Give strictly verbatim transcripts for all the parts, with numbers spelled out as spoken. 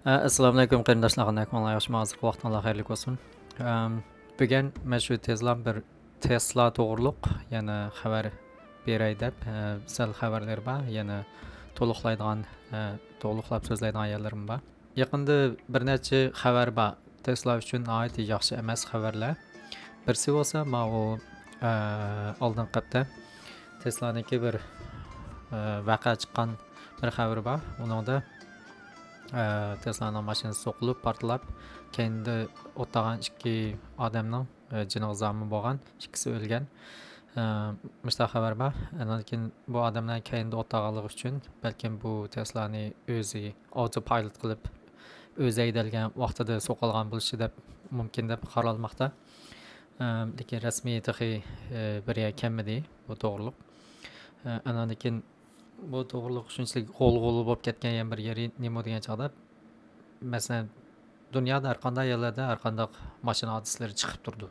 ئە، ئەسسالامۇئەلەيكۇم قېرىنداشلار، قانداق ئەھۋالىڭلار؟ ياخشىمۇ؟ ھازىرقى ۋاقتىڭلار خەيرلىك بولسۇن. ئەم، بۈگۈن مەن شۇ تېزلا بىر تېسلا توغرۇلۇق يەنە خەۋەر بېرەي دەپ، ئە، سەل خەۋەرلىرى بار، يەنە تولۇقلايدىغان، ئە، تولۇقلاپ سۆزلەيدىغان يەرلىرىم بار. يېقىندا بىر نەچچە خەۋەر بار، تېسلا ئۈچۈن ناھايىتى ياخشى ئەمەس خەۋەرلەر. بىرسى بولسا ماۋۇ، ئە، ئالدىنقى ھەپتە تېسلانىڭكى بىر، ئە، ۋەقە چىققان بىر خەۋىرى بار. ئۇنىڭدا، ئە، تېسلانىڭ ماشىنىسى سوقۇلۇپ، پارتلاپ، كەينىدە ئولتۇرغان ئىككى ئادەمنىڭ، ئە، جېنىغا زامىن بولغان، ئىككىسى ئۆلگەن. ئە، مۇشۇنداق خەۋەر بار. ئاندىن كېيىن بۇ ئادەملەر كەينىدە ئولتۇرغانلىقى ئۈچۈن، بەلكىم بۇ تېسلانى ئۆزى ئاوتوپايلوت قىلىپ، ئۆزى ھەيدەلگەن ۋاقتىدا سوقۇلغان بولۇشى دەپ مۇمكىن دەپ قارالماقتا. ئە، لېكىن رەسمىي تېخى، ئە، بىر يەر كەلمىدى بۇ توغرۇلۇق. ئە، ئاندىن كېيىن بۇ توغرۇلۇق شۇنچىلىك غول-غول بولۇپ كەتكەن يەنە بىر يېرى نېمە دېگەن چاغدا، مەسىلەن، دۇنيادا ھەر قانداق يەرلەردە ھەر قانداق ماشىنا ھادىسىلىرى چىقىپ تۇرىدۇ.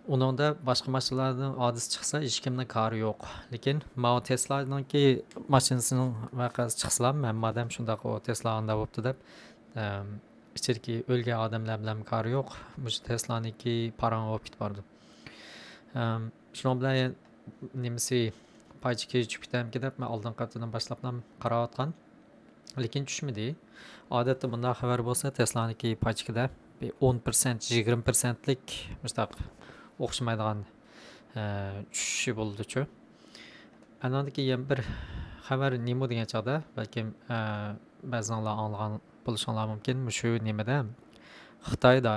ئۇنىڭدا باشقا ماشىنىلاردىن ھادىسە چىقسا، ھېچكىمنىڭ كارى يوق. لېكىن ماۋۇ تېسلانىڭكى ماشىنىسىنىڭ ۋەقەسى چىقسىلا، ھەممە ئادەم شۇنداق، «ئۇ تېسلا ئانداق بوپتۇ» دەپ، ئەم، ئىچىدىكى ئۆلگەن ئادەملەر بىلەن كارى يوق. مۇشۇ تېسلانىڭكى پاراڭى بولۇپ كېتىپ بارىدۇ. ئەم، شۇنىڭ بىلەن نېمىسى، پاي چېكى چۈشۈپ كېتەمىكىن دەپ، مەن ئالدىنقى ھەپتىدىن باشلاپلا قاراۋاتقان. لېكىن چۈشمىدى. ئادەتتە بۇنداق خەۋەر بولسا، تېسلانىڭكى پاي چېكىدە بىر ئون پىرسەنت، يىگىرمە پىرسەنتلىك مۇشۇنداق ئوخشىمايدىغان، ئە، چۈشۈشى بولىدۇچۇ. ئانىڭدىكى يەنە بىر خەۋەر نېمە دېگەن چاغدا، بەلكىم، ئە، بەزىڭلار ئاڭلىغان بولۇشۇڭلار مۇمكىن. مۇشۇ نېمىدە، خىتايدا،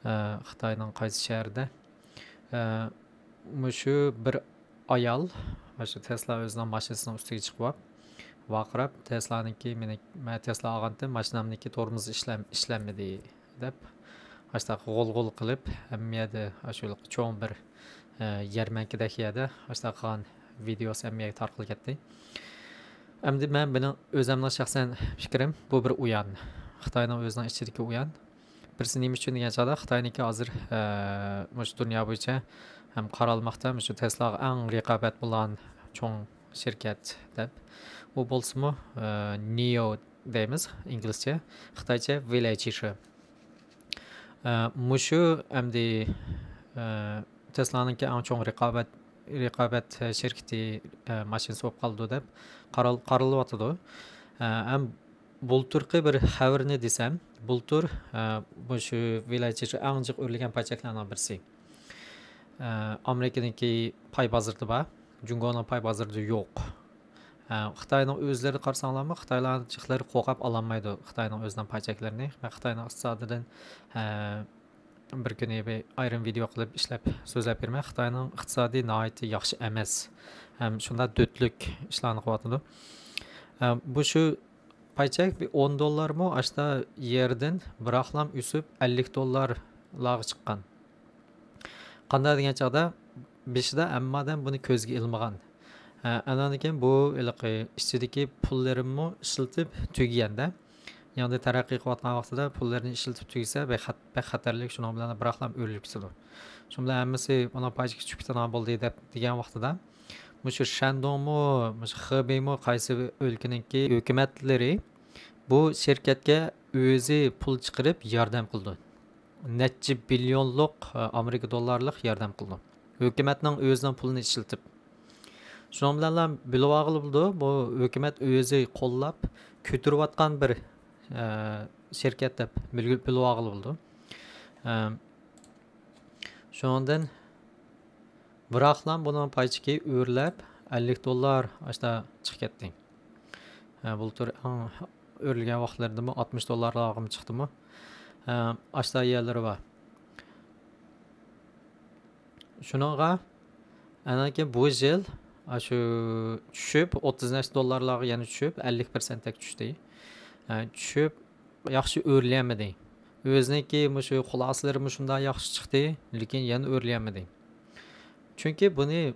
ئە، خىتاينىڭ قايسى شەھىرىدە، ئە، مۇشۇ بىر ئايال مۇشۇ تېسلا ئۆزىنىڭ ماشىنىسىنىڭ ئۈستىگە چىقىپ، ۋارقىراپ، «تېسلانىڭكى، مېنى، مەن تېسلا ئالغانتىم، ماشىنامنىڭكى تورمۇزى ئىشلەم-، ئىشلەنمىدى» دەپ، ئاشتاق غول-غول قىلىپ، ھەممە يەردە ئاشۇ چوڭ بىر، ئە، يەرمەنكىدەك يەردە ئاشتاق قىلغان ۋىدېئوسى ھەممە يەرگە تارقىلىپ كەتتى. ئەمدى مەن بۇنىڭ ئۆزەمنىڭ شەخسەن پىكرىم، بۇ بىر ئويۇن. خىتاينىڭ ئۆزىنىڭ ئىچىدىكى ئويۇن. بىرسى نېمە ئۈچۈن دېگەن چاغدا، خىتاينىڭكى ھازىر، ئە، مۇشۇ دۇنيا بويىچە ھەم قارالماقتا، مۇشۇ تېسلاغا ئەڭ رىقابەت بولغان چوڭ شىركەت دەپ. ئۇ بولسىمۇ، ئە، نىيو دەيمىز ئىنگلىزچە، خىتايچە ۋېيلەيچىشى. ئە، مۇشۇ ئەمدى، ئە، تېسلانىڭكى ئەڭ چوڭ رىقابەت، رىقابەت شىركىتى، ئە، ماشىنىسى بولۇپ قالىدۇ دەپ قارال-، قارىلىۋاتىدۇ. ئە، ھەم بۇلتۇرقى بىر خەۋىرىنى دېسەم، بۇلتۇر، ئە، مۇشۇ ۋېيلەيچىشى ئەڭ جىق ئۆرلىگەن پاي چەكلەرنىڭ بىرسى. ئە، ئامېرىكىنىڭكى پاي بازىرىدا بار، جۇڭگونىڭ پاي بازىرىدا يوق. ئە، خىتاينىڭ ئۆزلىرى قارىساڭلارمۇ، خىتايلار جىقلىرى قورقۇپ ئالالمايدۇ خىتاينىڭ ئۆزىنىڭ پاي چەكلىرىنى. مەن خىتاينىڭ ئىقتىسادىدىن، ئە، بىر كۈنى بىر ئايرىم ۋىدېئو قىلىپ ئىشلەپ سۆزلەپ بېرىمەن. خىتاينىڭ ئىقتىسادى ناھايىتى ياخشى ئەمەس ھەم شۇنداق دۆتلۈك ئىشلارنى قىلىۋاتىدۇ. ئە، بۇ شۇ پاي چەك بىر ئون دوللارمۇ ئاشتا يېرىدىن بىراقلام ئۆسۈپ ئەللىك دوللارلارغا چىققان. قانداق دېگەن چاغدا بېشىدا ھەممە ئادەم بۇنى كۆزگە ئىلمىغان. ھە، ئاندىن كېيىن بۇ ھېلىقى ئىچىدىكى پۇللىرىمۇ ئىشلىتىپ تۈگىگەندە، يېڭىدىن تەرەققىي قىلىۋاتقان ۋاقتىدا پۇللىرىنى ئىشلىتىپ تۈگىسە، بەك خەت-، بەك خەتەرلىك، شۇنىڭ بىلەن بىراقلام ئۆرلۈپ كېتىدۇ. شۇنىڭ بىلەن ھەممىسى ئۇنىڭ پاي چېكى چۈشۈپ كېتىدىغان بولدى دەپ دېگەن ۋاقتىدا، مۇشۇ شەندۇڭمۇ، مۇشۇ خېبېيمۇ قايسى ئۆلكىنىڭكى ھۆكۈمەتلىرى بۇ شىركەتكە ئۆزى پۇل چىقىرىپ ياردەم قىلىدۇ. نەچچە بىليونلۇق، ئە، ئامېرىكا دوللارلىق ياردەم قىلىدۇ. ھۆكۈمەتنىڭ ئۆزىنىڭ پۇلىنى ئىشلىتىپ. شۇنىڭ بىلەنلا بىلىۋالغىلى بولىدۇ، بۇ ھۆكۈمەت ئۆزى قوللاپ كۆتۈرۈۋاتقان بىر، ئە، شىركەت دەپ بىلگۈ-، بىلىۋالغىلى بولىدۇ. ئە، شۇنىڭدىن بىراقلا بۇنىڭ پاي چېكى ئۆرلەپ، ئەللىك دوللار ئاشتا چىقىپ كەتتى. ھە، بۇلتۇر ئەڭ ئۆرلىگەن ۋاقىتلىرىدىمۇ ئاتمىش دوللارلارغىمۇ چىقتىمۇ؟ ھە، ئاشتا يەرلىرى بار. شۇنىڭغا ئاندىن كېيىن بۇ يىل ئاشۇ چۈشۈپ، ئوتتۇز نەچچە دوللارلارغا يەنە چۈشۈپ، ئەللىك پىرسەنتتەك چۈشتى. ھە، چۈشۈپ، ياخشى ئۆرلىيەلمىدى. ئۆزىنىڭكى مۇشۇ خۇلاسىلىرىمۇ شۇنداق ياخشى چىقتى، لېكىن يەنە ئۆرلىيەلمىدى. چۈنكى بۇنى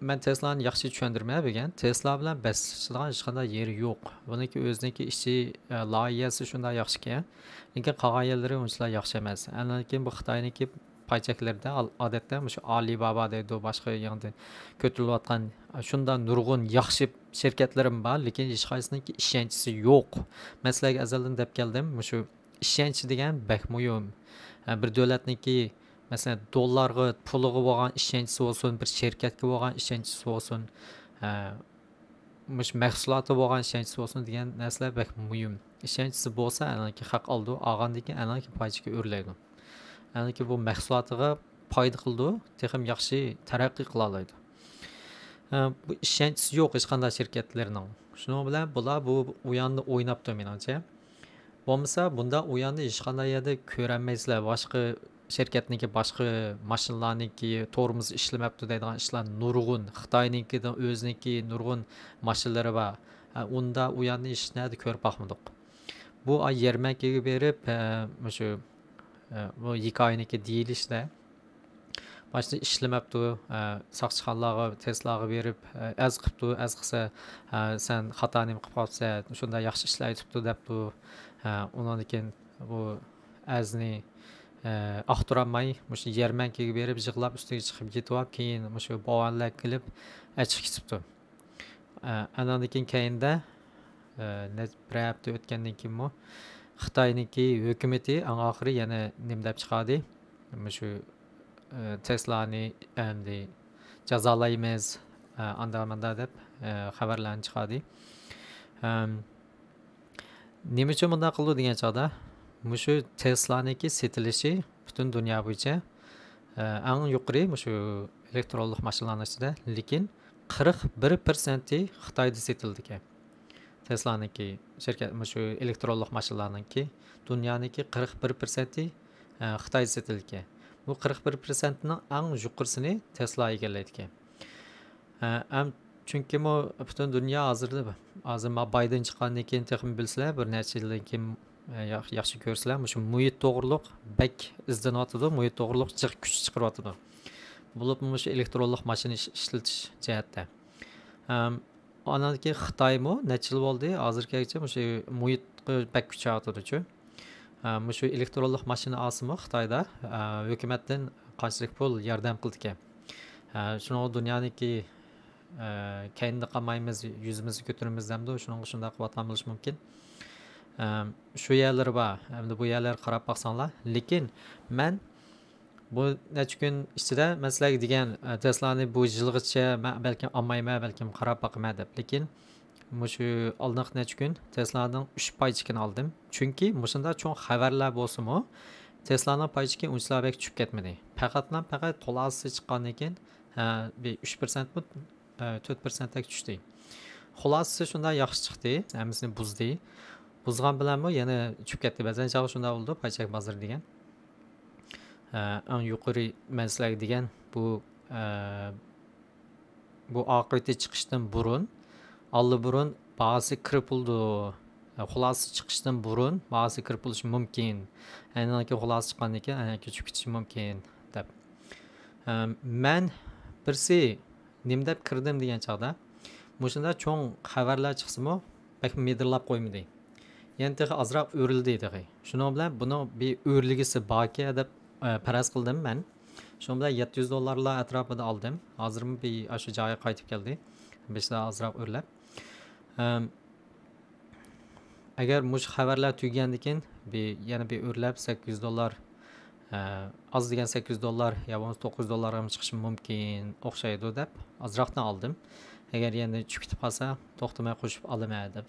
مەن تېسلانى ياخشى چۈشەندۈرمەي بۈگۈن. تېسلا بىلەن بەسلىشىدىغان ھېچقانداق يېرى يوق. بۇنىڭكى ئۆزىنىڭكى ئىچى، ئە، لايىھەسى شۇنداق ياخشىكەن، لېكىن قالغان يەرلىرى ئۇنچىلا ياخشى ئەمەس. ئاندىن كېيىن بۇ خىتاينىڭكى پاي چەكلىرىدە ئال-، ئادەتتە مۇشۇ ئالىبابا دەيدۇ، باشقا يېڭىدىن كۆتۈرۈلۈۋاتقان شۇنداق نۇرغۇن ياخشى شىركەتلىرىم بار، لېكىن ھېچقايسىنىڭكى ئىشەنچىسى يوق. مەن سىلەرگە ئەزەلدىن دەپ كەلدىم، مۇشۇ ئىشەنچ دېگەن بەك مۇھىم. ھە، بىر دۆلەتنىڭكى، مەسىلەن، دوللارغا، پۇلىغا بولغان ئىشەنچىسى بولسۇن، بىر شىركەتكە بولغان ئىشەنچىسى بولسۇن، ھە، مۇشۇ مەھسۇلاتى بولغان ئىشەنچىسى بولسۇن دېگەن نەرسىلەر بەك مۇھىم. ئىشەنچىسى بولسا، ئەنىڭكى خەق ئالىدۇ، ئالغاندىن كېيىن ئەنىڭكى پاي چېكى ئۆرلەيدۇ. ئەنىڭكى بۇ مەھسۇلاتىغا پايدا قىلىدۇ، تېخىمۇ ياخشى تەرەققىي قىلالايدۇ. ئە، بۇ ئىشەنچىسى يوق ھېچقانداق شىركەتلەرنىڭ. شۇنىڭ بىلەن بۇلار بۇ ئويۇننى ئويناپتۇ، مېنىڭچە. بولمىسا، بۇنداق ئويۇننى ھېچقانداق يەردە كۆرەلمەيسىلەر. باشقا شىركەتنىڭكى، باشقا ماشىنىلارنىڭكى تورمۇزى ئىشلىمەپتۇ دەيدىغان ئىشلار نۇرغۇن. خىتاينىڭكىدىن ئۆزىنىڭكى نۇرغۇن ماشىنىلىرى بار. ئە، ئۇندا ئويۇننى ھېچ نەدە كۆرۈپ باقمىدۇق. بۇ ئاي يەرمەنكىگە بېرىپ، ئە، مۇشۇ، ئە، بۇ ھېكايىنىڭكى دېيىلىشىدە، باشتا ئىشلىمەپتۇ، ئە، ساقچىخانىلارغا، تېسلاغا بېرىپ، ئە، ئەرز قىپتۇ، ئەرز قىلسا، ئە، سەن خاتا نېمە قىلىپ قاپسەن، شۇنداق ياخشى ئىشلار ئېيتىپتۇ دەپتۇ. ئە، ئۇنىڭدىن كېيىن بۇ ئەرزنى، ئە، ئاختۇرالماي، مۇشۇ يەرمەنكىگە بېرىپ يىغلاپ، ئۈستىگە چىقىپ يېتىۋاپ، كېيىن مۇشۇ باۋەنلەر كېلىپ ئەچىقىپ كېتىپتۇ. ئە، ئاناندىن كېيىن كەينىدە، ئە، نە-، بىر ھەپتە ئۆتكەندىن كېيىنمۇ خىتاينىڭكى ھۆكۈمىتى ئەڭ ئاخىرى يەنە نېمە دەپ چىقاردى؟ مۇشۇ، ئە، تېسلانى ئەمدى جازالايمىز، ئە، ئاندا ماندا دەپ، ئە، خەۋەرلەرنى چىقاردى. ئەم، نېمە ئۈچۈن بۇنداق قىلدى دېگەن چاغدا، مۇشۇ تېسلانىڭكى سېتىلىشى پۈتۈن دۇنيا بويىچە، ئە، ئەڭ يۇقىرى مۇشۇ ئېلېكترونلۇق ماشىنىلارنىڭ ئىچىدە، لېكىن قىرىق بىر پىرسەنتى خىتايدا سېتىلىدىكەن. تېسلانىڭكى شىركەت، مۇشۇ ئېلېكترونلۇق ماشىنىلارنىڭكى دۇنيانىڭكى قىرىق بىر پىرسەنتى، ئە، خىتايدا سېتىلىدىكەن. بۇ قىرىق بىر پىرسەنتنىڭ ئەڭ يۇقىرىسىنى تېسلا ئىگىلەيدىكەن. ئە، ئەم، چۈنكى مۇ پۈتۈن دۇنيا ھازىر، ھازىر ما بايدىن چىققاندىن كېيىن تېخىمۇ بىلىسىلەر، بىر نەچچە يىلدىن كېيىن، ئە، ياخ-، ياخشى كۆرسىلەر، مۇشۇ مۇھىت توغرۇلۇق بەك ئىزدىنىۋاتىدۇ، مۇھىت توغرۇلۇق جىق كۈچ چىقىرىۋاتىدۇ. بولۇپمۇ مۇشۇ ئېلېكترونلۇق ماشىنا ئىش-، ئىشلىتىش جەھەتتە. ئەم، ئانان كېيىن خىتايمۇ نەچچە يىل بولدى، ھازىرغىچە مۇشۇ مۇھىتقا بەك كۈچەۋاتىدۇچۇ. ئە، مۇشۇ ئېلېكترونلۇق ماشىنا ئالسىمۇ خىتايدا، ئە، ھۆكۈمەتتىن قانچىلىك پۇل ياردەم قىلىدىكەن. ئە، شۇنىڭغا دۇنيانىڭكى، ئە، كەينىدە قالمايمىز، يۈزىمىزنى كۆتۈرىمىز دەمدۇ، شۇنىڭغا شۇنداق قىلىۋاتقان بولۇشى مۇمكىن. ئە، شۇ يەرلىرى بار، ئەمدى بۇ يەرلەرگە قاراپ باقساڭلار. لېكىن مەن بۇ نەچچە كۈن ئىچىدە مەن سىلەرگە دېگەن، ئە، تېسلانى بۇ يىلغىچە مەن بەلكىم ئالمايمەن، بەلكىم قاراپ باقىمەن دەپ. لېكىن مۇشۇ ئالدىنقى نەچچە كۈن تېسلانىڭ ئۈچ پاي چېكىنى ئالدىم. چۈنكى مۇشۇنداق چوڭ خەۋەرلەر بولسىمۇ، تېسلانىڭ پاي چېكى ئۇنچىلا بەك چۈشۈپ كەتمىدى. پەقەتلا پەقەت خۇلاسىسى چىققاندىن كېيىن، ھە، بىر ئۈچ پىرسەنتمۇ، ھە، تۆت پىرسەنتتەك چۈشتى. خۇلاسىسى شۇنداق ياخشى چىقتى، ھەممىسىنى بۇزدى. بۇزغان بىلەنمۇ يەنە چۈشۈپ كەتتى. بەزەن چاغ شۇنداق بولىدۇ، پاي چەك بازىرى دېگەن. ئە، ئەڭ يۇقىرى مەن سىلەرگە دېگەن بۇ، ئە، بۇ ئاقىۋىتى چىقىشتىن بۇرۇن، ئاللىبۇرۇن باھاسى كىرىپ بولىدۇ. ئە، خۇلاسە چىقىشتىن بۇرۇن باھاسى كىرىپ بولۇشى مۇمكىن. ئەنەن كېيىن خۇلاسە چىققاندىن كېيىن ئەنەن كېيىن چۈشۈپ كېتىشى مۇمكىن دەپ. ئە، مەن بىرسى نېمە دەپ كىردىم دېگەن چاغدا، مۇشۇنداق چوڭ خەۋەرلەر چىقسىمۇ، بەك مىدىرلاپ قويمىدى. يەنە تېخى ئازراق ئۆرۈلدى تېخى. شۇنىڭ بىلەن بۇنىڭ بىر ئۆرلىگۈسى باركەن دەپ، ئە، پەرەز قىلدىم مەن. شۇنىڭ بىلەن يەتتە يۈز دوللارلار ئەتراپىدا ئالدىم. ھازىرمۇ بىر ئاشۇ جايغا قايتىپ كەلدى. بېشىدا ئازراق ئۆرلەپ. ئەم، ئەگەر مۇشۇ خەۋەرلەر تۈگىگەندىن كېيىن بىر، يەنە بىر ئۆرلەپ سەككىز يۈز دوللار، ئە، ئاز دېگەن سەككىز يۈز دوللار يا بولمىسا توققۇز يۈز دوللارغىمۇ چىقىشى مۇمكىن ئوخشايدۇ دەپ ئازراقتىن ئالدىم. ئەگەر يەنە چۈشۈپ كېتىپ قالسا توختىماي قوشۇپ ئالىمەن دەپ.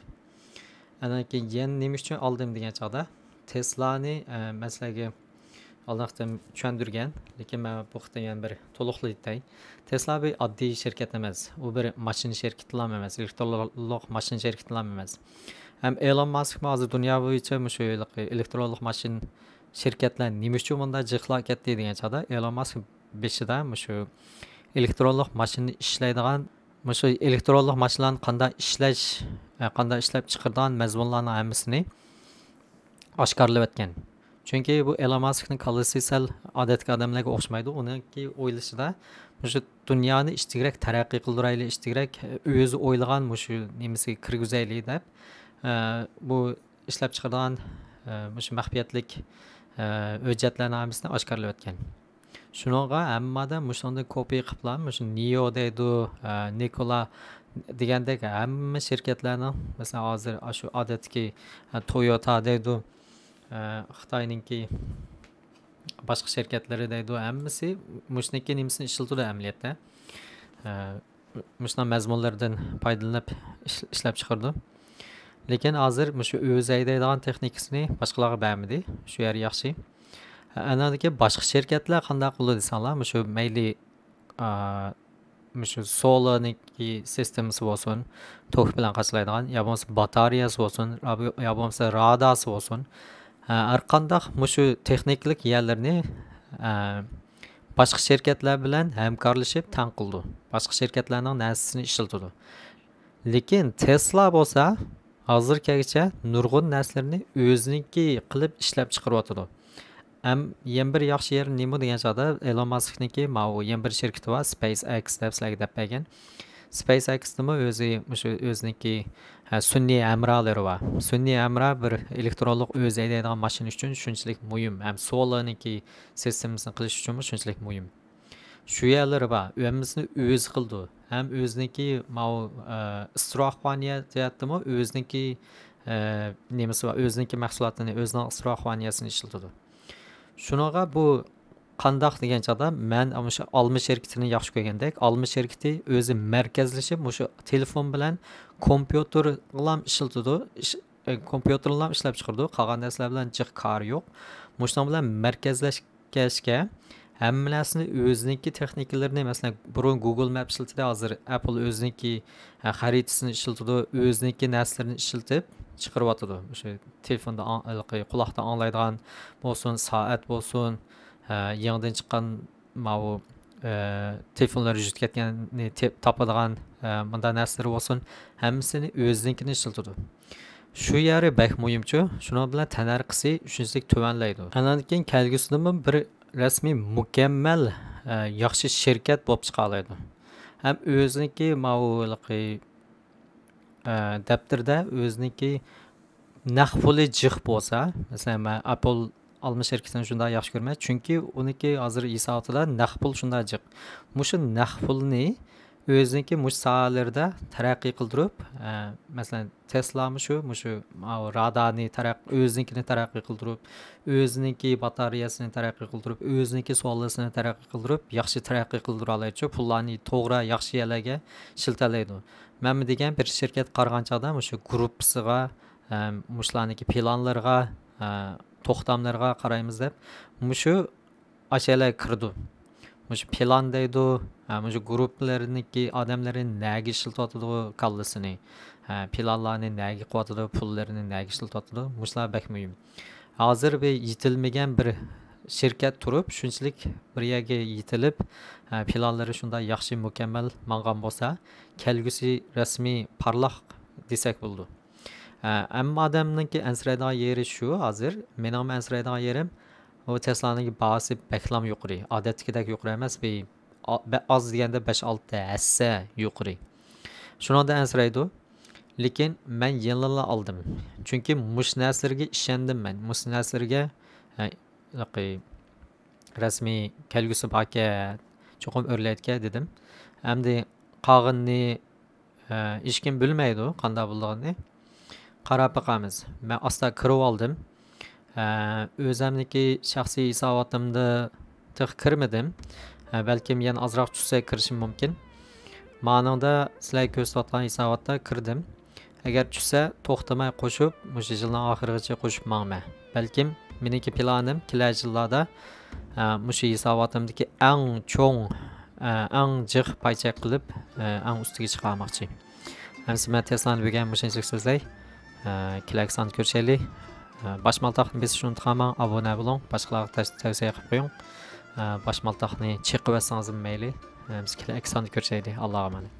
ئاندىن كېيىن يەنە نېمە ئۈچۈن ئالدىم دېگەن چاغدا تېسلانى، ئە، مەن سىلەرگە ئالدىنقى قېتىم چۈشەندۈرگەن، لېكىن مەن بۇ قېتىم يەنە بىر تولۇقلايتتەي. تېسلا بىر ئاددىي شىركەت ئەمەس، ئۇ بىر ماشىنا شىركىتىلا ئەمەس، ئېلېكترونلۇق ماشىنا شىركىتىلا ئەمەس. ھەم ئېلون ماسكمۇ ھازىر دۇنيا بويىچە مۇشۇ ھېلىقى ئېلېكترونلۇق ماشىنا شىركەتلەر نېمە ئۈچۈن مۇنداق جىقلاپ كەتتى دېگەن چاغدا، ئېلون ماسك بېشىدا مۇشۇ ئېلېكترونلۇق ماشىنا ئىشلەيدىغان، مۇشۇ ئېلېكترونلۇق ماشىنىلارنى قانداق ئىشلەش، ئە، قانداق ئىشلەپ چىقىرىدىغان مەزمۇنلارنىڭ ھەممىسىنى ئاشكارىلىۋەتكەن. چۈنكى بۇ ئېلون ماسكنىڭ كاللىسى سەل ئادەتتىكى ئادەملەرگە ئوخشىمايدۇ. ئۇنىڭكى ئويلىشىدا مۇشۇ دۇنيانى ئىشتىكرەك تەرەققىي قىلدۇرايلى، ئىشتىكرەك ئۆزى ئويلىغان مۇشۇ نېمىسىگە كىرگۈزەيلى دەپ، ئە، بۇ ئىشلەپ چىقىرىدىغان، ئە، مۇشۇ مەخپىيەتلىك، ئە، ھۆججەتلەرنىڭ ھەممىسىنى ئاشكارىلىۋەتكەن. شۇنىڭغا ھەممە ئادەم مۇشۇنىڭدىن كوپىيە قىلىپلا، مۇشۇ نىيو دەيدۇ، ئە، نىكولا دېگەندەك ھەممە شىركەتلەرنىڭ، مەسىلەن، ھازىر ئاشۇ ئادەتتىكى، ئە، تويوتا دەيدۇ، ئە، خىتاينىڭكى باشقا شىركەتلىرى دەيدۇ، ھەممىسى مۇشۇنىڭكى نېمىسىنى ئىشلىتىدۇ ئەمەلىيەتتە. ئە، مۇشۇنداق مەزمۇنلىرىدىن پايدىلىنىپ ئىش-، ئىشلەپ چىقىرىدۇ. لېكىن ھازىر مۇشۇ ئۆزى ھەيدەيدىغان تېخنىكىسىنى باشقىلارغا بەرمىدى. شۇ يەر ياخشى. ئاندىن كېيىن باشقا شىركەتلەر قانداق قىلىدۇ دېسەڭلار، مۇشۇ مەيلى، ئا، مۇشۇ سولارنىڭكى سىستېمىسى بولسۇن، توك بىلەن قاچىلايدىغان، يا بولمىسا باتارېيەسى بولسۇن، يا بولمىسا راداسى بولسۇن، ھە، ھەر قانداق مۇشۇ تېخنىكىلىق يەرلىرىنى، ھە، باشقا شىركەتلەر بىلەن ھەمكارلىشىپ تەڭ قىلىدۇ. باشقا شىركەتلەرنىڭ نەرسىسىنى ئىشلىتىدۇ. لېكىن تېسلا بولسا ھازىرغىچە نۇرغۇن نەرسىلەرنى ئۆزىنىڭكى قىلىپ ئىشلەپ چىقىرىۋاتىدۇ. ھەم يەنە بىر ياخشى يېرى نېمە دېگەن چاغدا، ئېلون ماسكنىڭكى ماۋۇ يەنە بىر شىركىتى بار، سپەيس ئېكس دەپ سىلەرگە دەپ بەرگەن. سپەيس ئېكستىمۇ ئۆزى مۇشۇ ئۆزىنىڭكى، ھە، سۈنئىي ھەمراھلىرى بار. سۈنئىي ھەمراھ بىر ئېلېكترونلۇق ئۆزى ھەيدەيدىغان ماشىنا ئۈچۈن شۇنچىلىك مۇھىم، ھەم سولارنىڭكى سىستېمىسىنى قىلىش ئۈچۈنمۇ شۇنچىلىك مۇھىم. شۇ يەرلىرى بار، ھەممىسىنى ئۆزى قىلىدۇ. ھەم ئۆزىنىڭكى ماۋۇ، ئە، ئىستراخوانىيە جەھەتتىمۇ ئۆزىنىڭكى، ئە، نېمىسى بار، ئۆزىنىڭكى مەھسۇلاتىنى، ئۆزىنىڭ ئىستراخوانىيەسىنى ئىشلىتىدۇ. شۇنىڭغا بۇ قانداق دېگەن چاغدا، مەن مۇشۇ ئالما شىركىتىنى ياخشى كۆرگەندەك، ئالما شىركىتى ئۆزى مەركەزلىشىپ، مۇشۇ تېلېفون بىلەن كومپيۇتېرغىلام ئىشلىتىدۇ، ئىش-، ئە، كومپيۇتېرلام ئىشلەپ چىقىرىدۇ، قالغان نەرسىلەر بىلەن جىق كارى يوق. مۇشۇنىڭ بىلەن مەركەزلەشكەچكە، ھەممە نەرسىنى ئۆزىنىڭكى تېخنىكىلىرىنى، مەسىلەن، بۇرۇن گۇگل مەپ ئىشلىتىدۇ، ھازىر ئەپل ئۆزىنىڭكى، ئە، خەرىتىسىنى ئىشلىتىدۇ، ئۆزىنىڭكى نەرسىلىرىنى ئىشلىتىپ چىقىرىۋاتىدۇ. مۇشۇ تېلېفوندا ئاڭ-، ھېلىقى قۇلاقتا ئاڭلايدىغان بولسۇن، سائەت بولسۇن، ئە، يېڭىدىن چىققان ماۋۇ، ئە، تېلېفونلار يۈزۈپ كەتكەننى تېپ-، تاپىدىغان، ئە، مۇنداق نەرسىلىرى بولسۇن، ھەممىسىنى ئۆزىنىڭكىنى ئىشلىتىدۇ. شۇ يەرى بەك مۇھىمچۇ، شۇنىڭ بىلەن تەننەرخىسى شۇنچىلىك تۆۋەنلەيدۇ. ئاندىن كېيىن كەلگۈسىدىمۇ بىر رەسمىي مۇكەممەل، ئە، ياخشى شىركەت بولۇپ چىقالايدۇ. ھەم ئۆزىنىڭكى ماۋۇ ھېلىقى، ئە، دەپتىرىدە ئۆزىنىڭكى نەق پۇلى جىق بولسا، مەسىلەن، مەن ئەپل ئالما شىركىتىنى شۇنداق ياخشى كۆرىمەن، چۈنكى ئۇنىڭكى ھازىر ھېساباتىدا نەق پۇل شۇنداق جىق. مۇشۇ نەق پۇلنى ئۆزىنىڭكى مۇشۇ ساھەلىرىدە تەرەققىي قىلدۇرۇپ، ئە، مەسىلەن، تېسلامۇ شۇ، مۇشۇ ماۋۇ رادارنى تەرەق-، ئۆزىنىڭكىنى تەرەققىي قىلدۇرۇپ، ئۆزىنىڭكى باتارېيەسىنى تەرەققىي قىلدۇرۇپ، ئۆزىنىڭكى سولارسىنى تەرەققىي قىلدۇرۇپ، ياخشى تەرەققىي قىلدۇرالايدۇ. پۇللارنى توغرا، ياخشى يەرلەرگە ئىشلىتەلەيدۇ. مەنمۇ دېگەن بىر شىركەت قارىغان چاغدا مۇشۇ گۇرۇپپىسىغا، ئە، مۇشۇلارنىڭكى پىلانلىرىغا، ئە، توختاملىرىغا قارايمىز دەپ، مۇشۇ ئاشۇ يەرلەرگە كىرىدۇ. مۇشۇ پىلان دەيدۇ، ھە، مۇشۇ گۇرۇپپىلىرىنىڭكى ئادەملىرى نەگە ئىشلىتىۋاتىدۇ كاللىسىنى، ھە، پىلانلارنى نەگە قىلىۋاتىدۇ، پۇللىرىنى نەگە ئىشلىتىۋاتىدۇ، مۇشۇلار بەك مۇھىم. ھازىر بىر يېتىلمىگەن بىر شىركەت تۇرۇپ، شۇنچىلىك بىر يەرگە يېتىلىپ، ھە، پىلانلىرى شۇنداق ياخشى، مۇكەممەل ماڭغان بولسا، كەلگۈسى رەسمىي پارلاق دېسەك بولىدۇ. ھە، ھەممە ئادەمنىڭكى ئەنسىرەيدىغان يېرى شۇ ھازىر. مېنىڭمۇ ئەنسىرەيدىغان يېرىم، ئۇ تېسلانىڭكى باھاسى بەكلام يۇقىرى. ئادەتتىكىدەك يۇقىرى ئەمەس، بىر ئا-، بە-، ئاز دېگەندە بەش ئالتە ھەسسە يۇقىرى. شۇنىڭدا ئەنسىرەيدۇ. لېكىن مەن يەنىلا ئالدىم. چۈنكى مۇشۇ نەرسىلەرگە ئىشەندىم مەن. مۇشۇ نەرسىلەرگە، ھە، ھېلىقى رەسمىي كەلگۈسى باركەن، چوقۇم ئۆرلەيدىكەن دېدىم. ئەمدى قالغىنىنى، ئە، ھېچكىم بىلمەيدۇ قانداق بولىدىغىنىنى. قاراپ باقىمىز. مەن ئاستا كىرىۋالدىم. ئە، ئۆزۈمنىڭكى شەخسىي ھېساباتىمدا تېخى كىرمىدىم. ئە، بەلكىم يەنە ئازراق چۈشسە كىرىشىم مۇمكىن. مانىڭدا سىلەرگە كۆرسىتىۋاتقان ھېساباتتا كىردىم. ئەگەر چۈشسە، توختىماي قوشۇپ، مۇشۇ يىلنىڭ ئاخىرىغىچە قوشۇپ ماڭىمەن. بەلكىم مېنىڭكى پىلانىم كېلەر يىللاردا، ئە، مۇشۇ ھېساباتىمدىكى ئەڭ چوڭ، ئە، ئەڭ جىق پاي چەك قىلىپ، ئە، ئەڭ ئۈستىگە چىقارماقچى. ئەمسە مەن تېسلانى بۈگۈن مۇشۇنچىلىك سۆزلەي. ئە، كېلەركى ساندا كۆرۈشەيلى. ئە، باش مالتاقنى بېسىشنى ئۇنتۇماڭ، ئابۇنە بولۇڭ، باشقىلارغا تەش-، تەۋسىيە قىلىپ قويۇڭ. ئە، باش مالتاقنى چېقىۋەتسىڭىزمۇ مەيلى. ئەمسە كېلەركى ساندا كۆرۈشەيلى. ئاللاغا ئامانەت.